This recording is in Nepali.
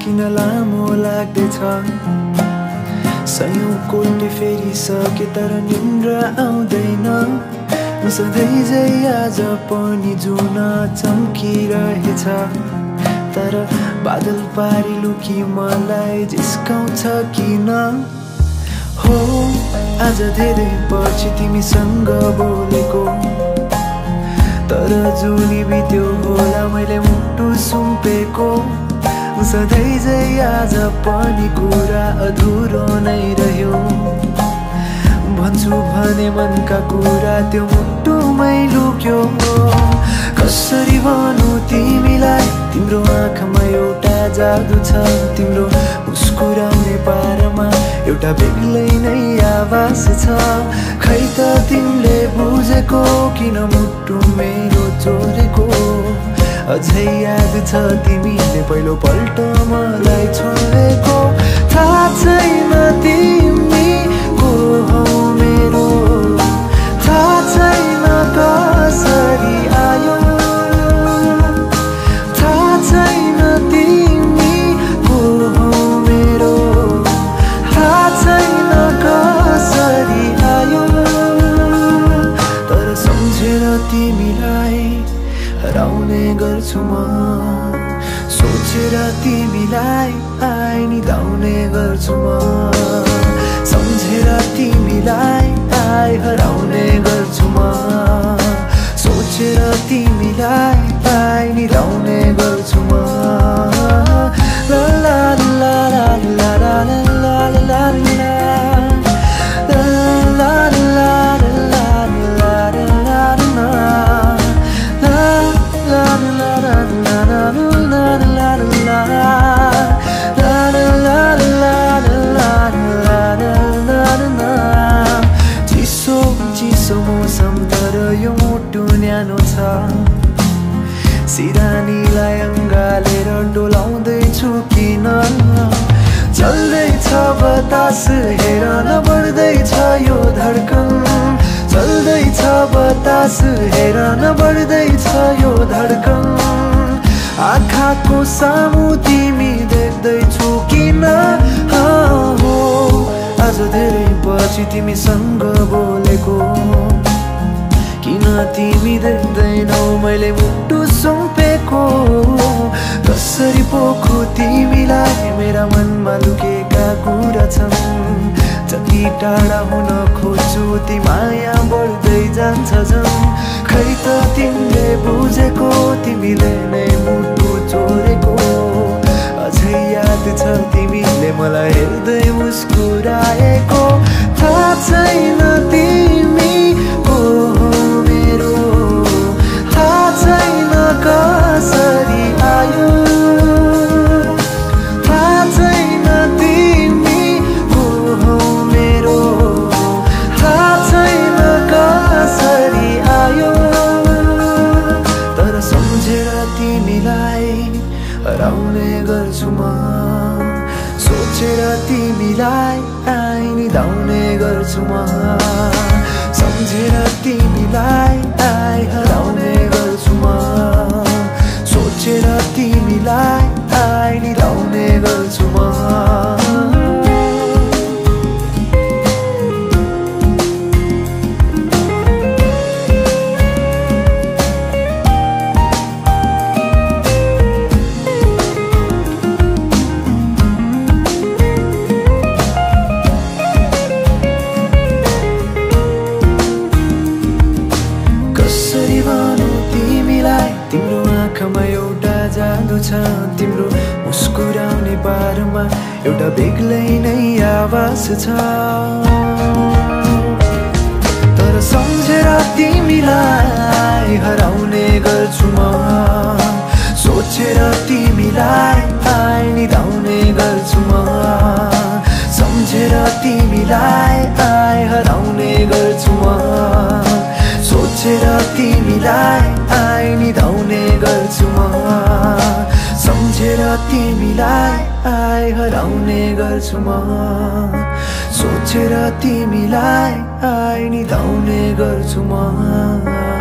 किन लामो लाग्दैछ सयौं कोल्टे फेरिसके तर निन्द्रा आउँदैन सधैँ झै आज पनि जुन चम्किरहेछ तर बादल पारी लुकी मलाई जिस्काउँछ किन हो आज धेरै पछि तिमीसँग बोलेको तर जुनी बित्यो होला मैले मुटु सुम्पेको सधैँ झै आज पनि कुरा अधुरो नै रह्यो भन्छु भने मनका कुरा त्यो मुटुमै लुक्यो कसरी भनौँ तिमीलाई तिम्रो आँखामा एउटा जादु छ तिम्रो मुस्कुराउने पारमा एउटा बेग्लै नै आवाज छ खै त तिमीले बुझेको किन मुटु मेरो चोरेको अझै याद छ तिमीले पहिलो पल्ट मलाई छोडेको थाहा छैन तिमी को हौ मेरो थाहा छैन कसरी आयो थाहा छैन तिमी को हौ मेरो थाहा छैन कसरी आयो तर सम्झेर तिमीलाई हराउने गर्छु म सोचेर तिमीलाई आइनी धाउने गर्छु म सम्झेर तिमीलाई आइ हराउने गर्छु म सोचेर तिमीलाई आइनी धाउने गर्छु म ला ला ला ला ला ला ला ला ला न्यानो छ सिरानीलाई अङ्गालेर डोलाउँदैछु किन चल्दैछ बतास हेर न बढ्दैछ यो धड्कन चल्दैछ बतास हेर न बढ्दैछ यो धड्कन आँखाको सामु तिमी देख्दैछु किन हो आज धेरै पछि तिमीसँग बोलेको किन तिमी देख्दैनौ मैले मुटु सुम्पेको कसरी पोखो तिमीलाई मेरा मनमा लुकेका कुरा छन् जति टाढा हुन खोज्छु ती माया बढ्दै जान्छ झन् खै त तिमीले बुझेको तिमीले नै मुटु चोरेको अझै याद छ तिमीले मलाई हेर्दै मुस्कुराएको थाहा छैन तिमी को हो मेरो थाहा छैन कसरी आयो थाहा छैन तिमी को हो मेरो थाहा छैन कसरी आयो तर सम्झेर तिमीलाई हराउने गर्छु म सोचेर तिमीलाई आइनी धाउने गर्छु म सम्झेर तिमीलाई आइ हराउने गर्छु म सोचेर तिमीलाई आइनी धाउने गर्छु म तिम्रो आँखामा एउटा जादु छ तिम्रो मुस्कुराउने बारमा एउटा बेग्लै नै आवाज छ तर सम्झेर तिमीलाई हराउने गर्छु म सोचेर तिमीलाई आइनी धाउने गर्छु म सम्झेर तिमीलाई आइ हराउने गर्छु म सोचेर तिमीलाई आइनी धाउने गर्छु म सम्झेर तिमीलाई आइ हराउने गर्छु म सोचेर तिमीलाई आइनी धाउने गर्छु म